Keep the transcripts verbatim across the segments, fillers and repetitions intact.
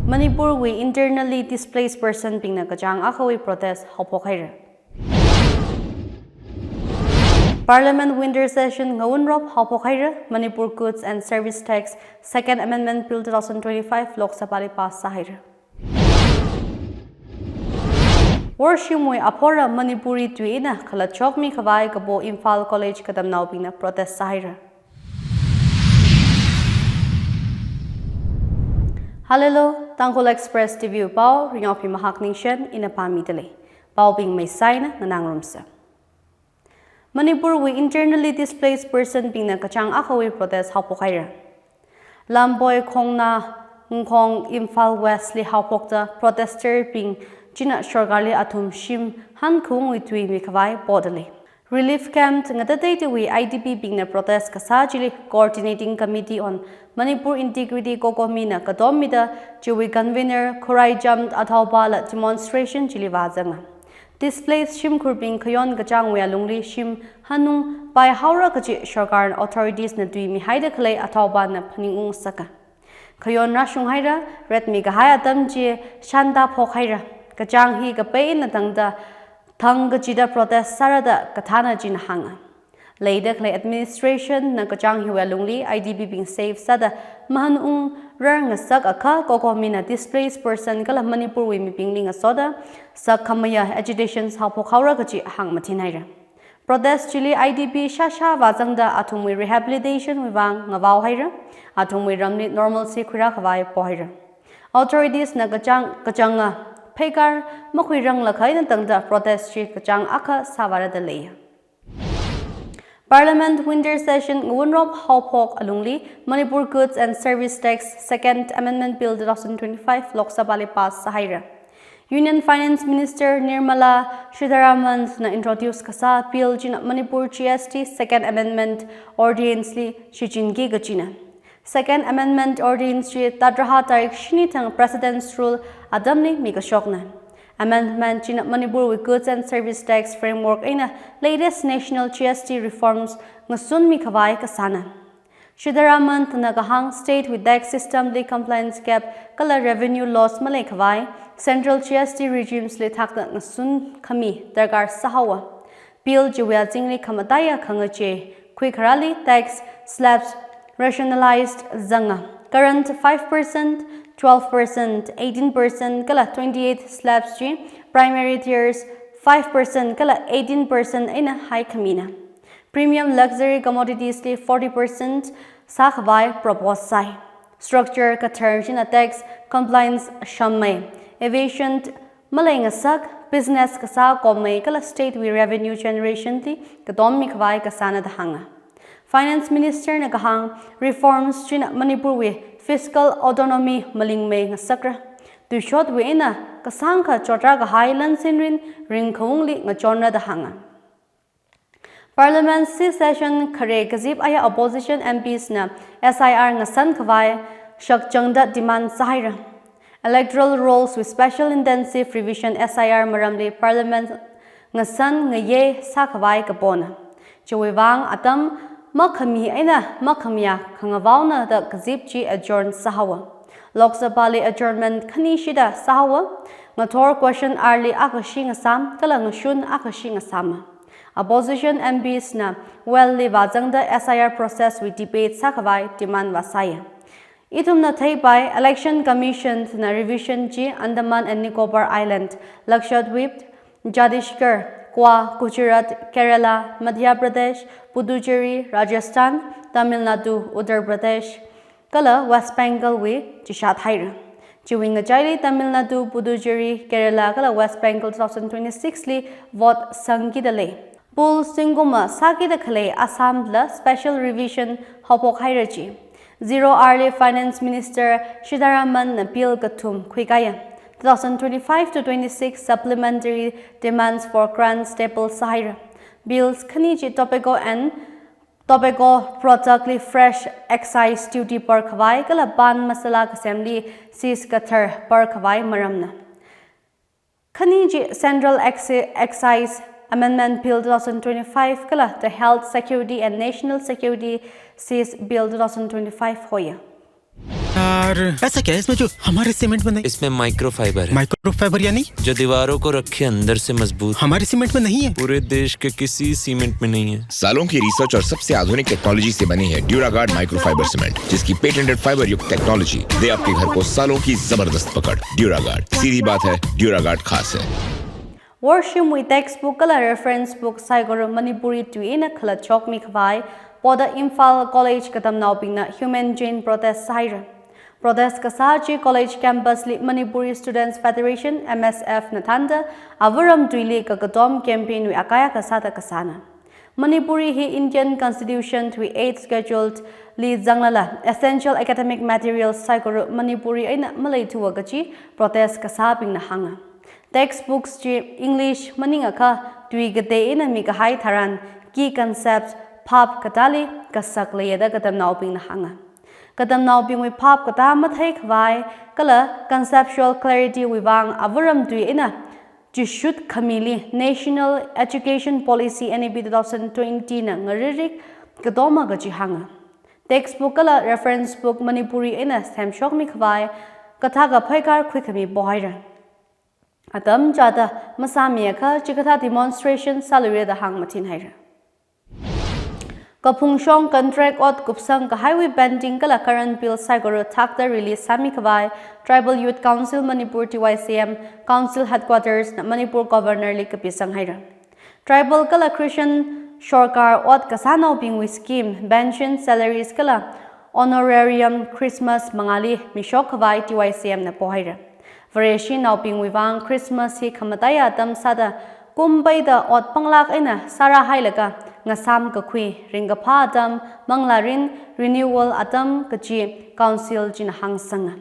Manipurwui internally displaced person bingna kachāng akhawui protest haophok haira. Parliament winter session ngawunrop haophok haira, Manipur Goods and Service Tax Second Amendment Bill two thousand twenty-five Lok Sabha li pass sāhaira. Worshimwui aphora Manipuri tui eina khalatchokmi khavai kapo Imphal College katamnaobingna protest sāhaira. Hallelujah, Tangkhul Express T V pao, Ringyaophi Mahak Ningshen, ina pāmida lei. Paobing mei sāina nganāngarumsa. Manipurwui internally displaced person bingna kachāng akhawui protest haophok haira. Lamboi Khongna Ngkhong Imphal West li haophokta protester bing china sorkarli athum shim hankhaungwui tui mikhavai poda lei. Relief camp ngatateiteiwui I D P bingna protest kasā chili Coordinating Committee on Manipur Integrity COCOMI na katom mida chiwui convener Khuraijam Athaopa la demonstration chili vāzanga. Displaced shimkhurbing khayon kachāngwui alungli shim hanung paihaora kachi sorkar authorities na tui mihaida khalei Athaopa na phaningung saka. Khayon rāshung haira, retmi kahai atam chi shānda phok haira. Kachāng hi kapeina tangda thang kachida protest sāra da kathāna china hānga. Leida khalei administration na kachāng hiwui alungli I D P bing safe sāda mahanungrar ngasak akha COCOMI na displaced person kala Manipurwui mibingli ngasoda sakkhamaya agitation haophok haora kachi hāngmathin haira. Protest chili I D P shāshā vāzangda athumwui rehabilitation wui vang ngavao haira, athumwui ramli normalcy khuirā khavai po haira. Authorities na kachāng, kachānga pheikar makhuirangla khaina tangda protest chi kachāng akha sāvāra da lei. Parliament winter session ngawunrop haophok alungli Manipur Goods and Service Tax Second Amendment Bill two thousand twenty-five Lok Sabha li pass sāhaira. Union Finance Minister Nirmala Sitharaman na introduce kasā bill china Manipur G S T Second Amendment Ordinance li shichinki kachina. Second Amendment Ordinance chi tatraha tarik shini thang President's Rule atamli mikashokna. Amendment china Manipurwui Goods and Service Tax Framework eina latest national G S T reforms ngasunmi khavai kasāna. Sitharaman na kahāng state wui tax system li compliance gap kala revenue loss malei khavai, central G S T regimes li thakta ngasun khami darkar sāhaowa. Bill chiwui azingli khamataiya khangachei khuikharāli tax slabs rationalized zanga. Current five percent, twelve percent, eighteen percent kala twenty-eight slabs chi primary tiers five percent kala eighteen percent eina haikhamina. Premium luxury commodities li forty percent sākhavai propose sāi. Structure kathar china tax compliance shammei, evasion maleingasak, business kasā kommei kala state wui revenue generation li katommi khavai kasāna da hānga. Finance Minister na kahāng reforms china Manipurwui fiscal autonomy malingmei ngasakra. Tuishotwui eina kasāngkha chotra kahai lansinrin ringkhaungli ngachonra da hānga. Parliament session khare kazip aya opposition M Ps na S I R ngasan khavai shakchangda demand sāhaira. Electoral rolls wui special intensive revision S I R maramli Parliament ngasan ngayei sākhavai kapona. Chiwui vang atam makhami eina makhamayā khangavaona da kazip chi adjourn sāhaowa. Lok Sabha li adjournment khani shida sāhaowa. Ngathor question hour li akhashi ngasam kala ngashun akhashi ngasama. Opposition M Ps na well li vāzangda S I R process wui debate sākhavai demand vāsāya. Ithumna theipai Election Commission na revision chi Andaman and Nicobar Island, Lakshadweep, Chhattisgarh, Goa, Gujarat, Kerala, Madhya Pradesh, Puducherry, Rajasthan, Tamil Nadu, Uttar Pradesh, kala West Bengal wui chishat haira. Chiwui ngachaili Tamil Nadu, Puducherry, Kerala kala West Bengal two thousand twenty-six li vote sangkida lei. Poll zingkum sākida khalei Assam la special revision haophok haira chi. Zero hour li Finance Minister Sitharaman na bill kathum khuikaya. Two thousand twenty-five to twenty-six supplementary demands for grants table sāhaira. Bills khani chi tobacco and tobacco product li fresh excise duty par khavai kala pan masala kasemli cess kathar par khavai maramna. Khani chi Central Exi-, Excise Amendment Bill two thousand twenty-five kala the Health Security and National Security Cess Bill two thousand twenty-five hoya. यार, ऐसा क्या है इसमें जो हमारे सीमेंट में नहीं? इसमें माइक्रोफाइबर है। माइक्रोफाइबर यानी? जो दीवारों को रखे अंदर से मजबूत। हमारे सीमेंट में नहीं है। पूरे देश के किसी सीमेंट में नहीं है। सालों की रिसर्च और सबसे आधुनिक टेक्नोलॉजी से बनी है ड्यूरागार्ड माइक्रोफाइबर सीमेंट, जिसकी पेटेंटेड फाइबर युक्त टेक्नोलॉजी दे आपके घर को सालों की जबरदस्त पकड़। ड्यूरागार्ड, सीधी बात है, ड्यूरागार्ड खास है। Worshimwui textbook kala reference book saikora Manipuri tui eina khalatshokmi khavai poda Imphal College katamnaobingna human chain protest sāhaira. Protest kasā chi college campus li Manipuri Students Federation, M S F na thānda avaram tuili kakatom campaign wui akaya kasāda kasāna. Manipuri hi Indian Constitution tui eighth schedule li zanglala essential academic materials saikora Manipuri eina maleithuwa kachi protest kasābingna hānga. Textbooks chi English maningakha tui katei eina mikahai tharan key concepts phap katāli kasak leiya da katamnaobingna hānga. Katamnaobingwui phap katā mathei khavai kala conceptual clarity wui vang avaram tui eina chishut khamili National Education Policy N E P two thousand twenty na ngaririk katoma kachi hānga. Textbook kala reference book Manipuri eina semshokmi khavai kathā kaphaikar khuikhami pohaira. Atam chāda masāmiakha chikathā demonstration sāluira da hāngmathinhaira. Kaphungshong contract ot kupsang kahaiwui pending kala current bill saikora thakta release sāmi khavai Tribal Youth Council Manipur, T Y C M, Council Headquarters na Manipur Governor li kapisanghaira. Tribal kala Christian sorkar ot kasānaobingwui scheme, pension, salaries kala honorarium Christmas mangāli mishok khavai T Y C M na pohaira. Vareshinaobingwui vang Christmas hi khamataiya atam sāda kum peida ot panglāk eina sārāhailaga ngasām kakhui, ringkaphā atam, manglārin, renewal atam kachi council china hāngsanga.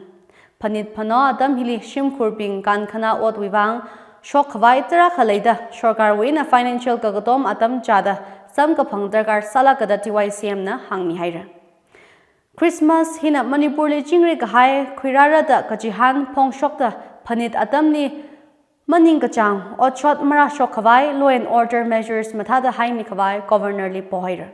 Phanit phanao atam hili shimkhurbing kankhanā otwui vang shok khavai tarākha leida sorkarwui eina financial kakatom atam chāda samkaphang darkar sālāka da T Y C M na hāngmihaira. Christmas hina Manipurli chingri kahai khuirāra da kachihān phongshokta phanit atamli maningkachāng otshot marāshok khavai law and order measures mathāda haimi khavai Governor li pohaira.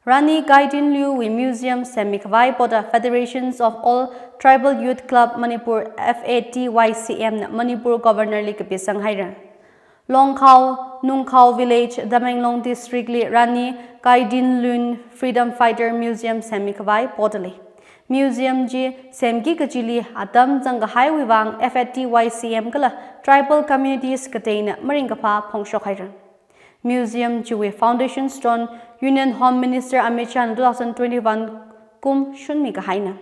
Rani Gaidinliu wui museum semmi khavai poda Federations of All Tribal Youth Club Manipur, F A T Y C M na Manipur Governor li kapisang haira. Longkhao, Nungkhao Village, Tamenglong District li Rani Gaidinliu Freedom Fighter Museum semmi khavai poda lei. Museum chi semki kachili atam zangkahaiwui vang F A T Y C M kala tribal communities kateina maringkaphā phongshok haira. Museum chiwui foundation stone Union Home Minister Amit Shah na two thousand twenty-one kum shunmi kahaina.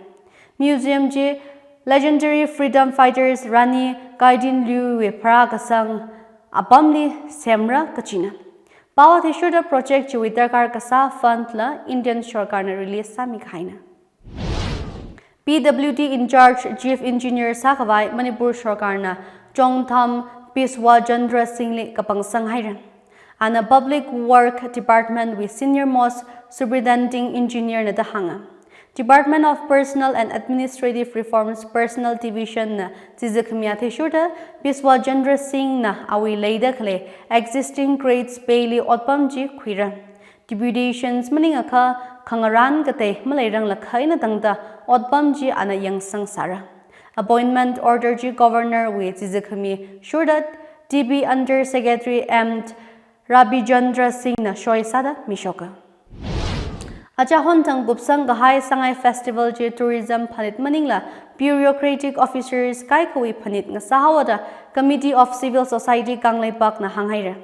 Museum chi legendary freedom fighters Rani Gaidinliu wui pharākasang apamli semra kachina. Pao athishurda project chiwui darkar kasā fund la Indian sorkarna release sāmi kahaina. P W D in charge Chief Engineer sākhavai Manipur sorkarna Chongtham Biswa Chandra Singh li kapangsang haira. Ana Public Work Department wui senior most superintending engineer na da hānga. Department of Personnel and Administrative Reforms Personnel Division na chizikhami athishurda Biswa Chandra Singh na awui leida khalei existing grades pay li otpam chi khuira. Deputations maningakha khangarān katei maleirang lakhaina tangda otpam chi ana yangsang sāra. Appointment order chi Governor wui chizikhami shurda D B Under Secretary M Rabi Chandra Singh na shoi sāda mishoka. Achahon thang kupsang kahai Sangai Festival chi tourism phanit maningla bureaucratic officers kaikhawui phanit ngasāhaoda Committee of Civil Society Kangleipak na hānghaira.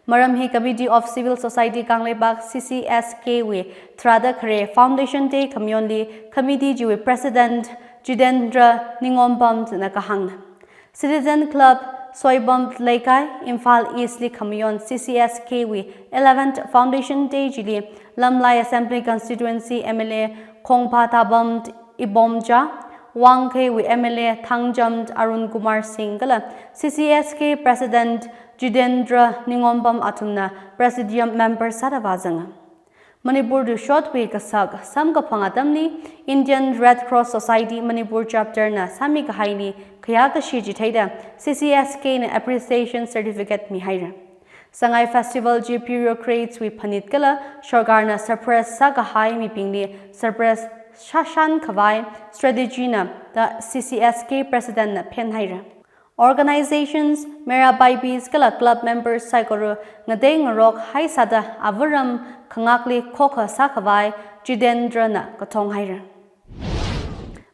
Maram hi Committee of Civil Society Kangleipak C C S K wui tharāda khare Foundation Day khamayonli committee chiwui President Jitendra Ningompam na kahāngna. Citizen Club, Soibam Leikai, Imphal East li khamayon C C S K wui eleventh Foundation Day chili Lamlai Assembly Constituency M L A Khongpha Tabam Ibomcha, Wangkhei wui M L A Thangjam Arun Kumar Singh kala C C S K President Jitendra Ningompam athumna Presidium member sāda vāzanga. Manipur tuishotwui kasak samkaphang atamli Indian Red Cross Society Manipur Chapter na sāmi kahaili khayākashi chitheida C C S K na appreciation certificate mihaira. Sangai Festival chi bureaucrats wui phanit kala sorkarna suppress sākahai mibingli suppress sāshan khavai strategy na da C C S K President na phenhaira. Organizations, Meira Bhai Beej kala club members saikora ngatei ngarok haisāda avaram khangakli khokha sākhavai Jitendra na kathonghaira.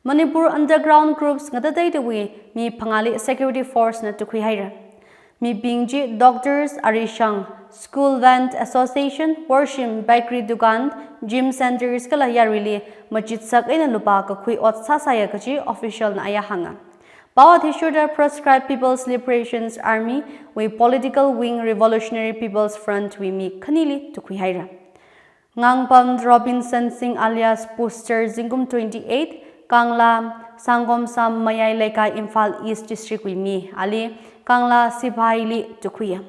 Manipur underground groups ngatateitawui mi phangāli security force na tukhuihaira. Mibing chi doctors, arishang, school van association, washroom, bakery dukan, gym centers kala yaruili machitsak eina lupā kakhui ot sāsāya kaji official na aya hānga. Pao athishurda Proscribed People's Liberation Army wui political wing Revolutionary People's Front wui mi khanili tukhuihaira. Ngangpam Robinson Singh alias Booster zingkum twenty-eight, Kangla Sangomsam Mayai Leikai Imphal East District wui mi, ali Kangla Siphaili tukhuiya.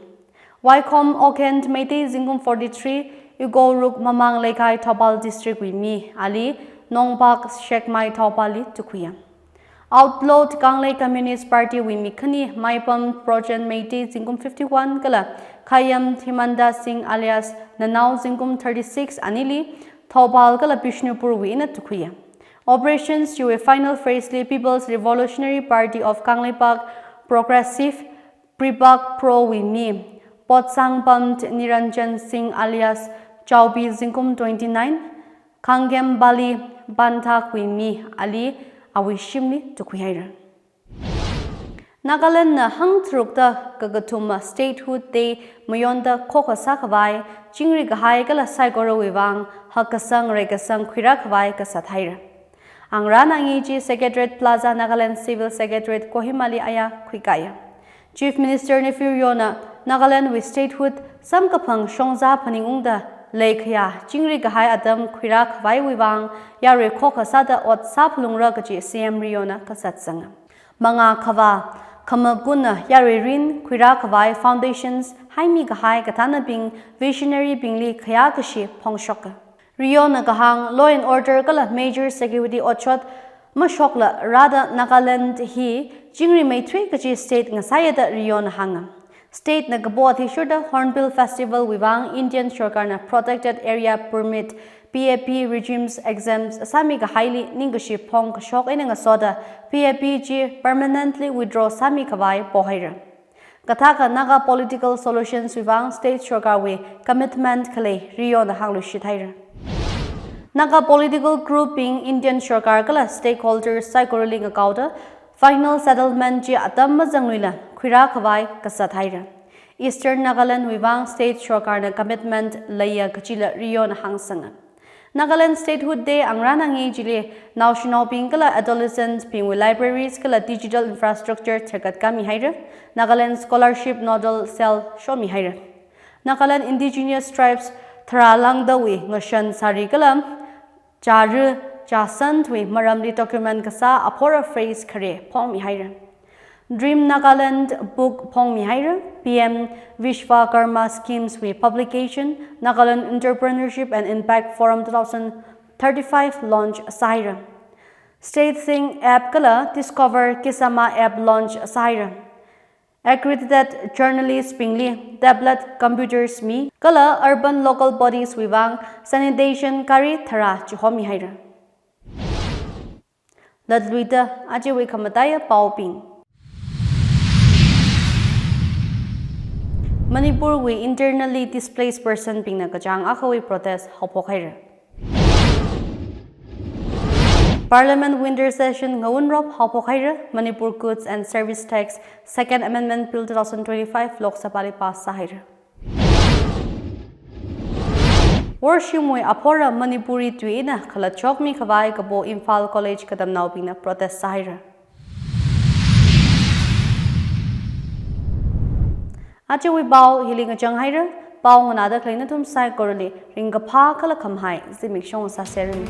Waikhom Okhent Meitei zingkum forty-three, Igoruk Mamang Leikai Thoubal District wui mi, ali Nongpak Shekmai Thoubal li tukhuiya. Outlawed Kanglei Communist Party wui mi khani Maipam Prochen Meitei zingkum fifty-one kala Khayam Thimanda Singh alias Nanao zingkum thirty-six anili Thoubal kala Bishnupur wui eina tukhuiya. Operations chiwui final phase li People's Revolutionary Party of Kangleipak Progressive, PREPAK Pro wui mi Potsangpam Niranjan Singh alias Chaubi zingkum twenty-nine, Khangem Bali Banthak wui mi ali awui shimli tukhuihaira. Nagaland na hangtharukda kakathuma Statehood Day mayonda khokha sākhavai, chingri kahai kala saikorawui vang hakkasang reikasang khuirākhavai kasat haira. Angrān angi chi Secretariat Plaza, Nagaland Civil Secretariat Kohima li aya khuikaya. Chief Minister Neiphiu Rio na Nagaland wui statehood samkaphang shongza phaningungda leikhaya chingri kahai atam khuirākhavaiwui vang yarui khokha sāda ot sāphalungra kaji C M Rio na kasatsanga. Mangā khavā, khamakunna yarui rin khuirākhavai foundations haimi kahai kathānabing, visionary bingli khayākashi phongshoka. Rio na kahāng law and order kala major security otshot mashokla rāda Nagaland hi chingri meithui kaji state ngasāya da Rio na hānga. State na kapo athishurda Hornbill Festival wui vang Indian sorkarna protected area permit, P A P regimes exempt sāmi kahaili ningkashi phongkashok eina ngasoda P A P chi permanently withdraw sāmi khavai pohaira. Kathākha Naga political solutions wui vang state sorkarwui commitment khalei Rio na hāngluishit haira. Naga political group bing Indian sorkar kala stakeholders saikorali ngakaoda final settlement chi atam mazangluila khuirākhavai kasat haira. Eastern Nagaland wui vang state sorkarna commitment leiya kajila Rio na hāngsanga. Nagaland Statehood Day angrān angi chili naoshinaobing kala adolescent bingwui libraries kala digital infrastructure tharkatkāmi haira. Nagaland Scholarship Nodal Cell shomi haira. Nagaland Indigenous Tribes tharā langdawui ngashan sari kala chara chasantwui maramli document kasā aphora phrase khare phongmi haira. Dream Nagaland book phongmi haira. P M Vishwakarma schemes wui publication, Nagaland Entrepreneurship and Impact Forum two thousand thirty-five launch sāhaira. State Sing app kala Discover Kisama app launch sāhaira. Accredited journalist bingli tablet computers mi kala urban local bodies wui vang sanitation gari tharā chihomi haira. Latluida ajawui khamataiya paobing. Manipurwui internally displaced person bingna kachāng akhawui protest haophok haira. Parliament winter session ngawunrop haophok haira, Manipur Goods and Service Tax Second Amendment Bill two thousand twenty-five Lok Sabha li pass sāhaira. Worshimwui aphora Manipuri tui eina khalatchokmi khavai kapo Imphal College katamnaobingna protest sāhaira. Ajawui pao hili ngachang haira, pao nganāda khalei nathum saikorali ringkaphā kala khamahai zimiksho sāseranu.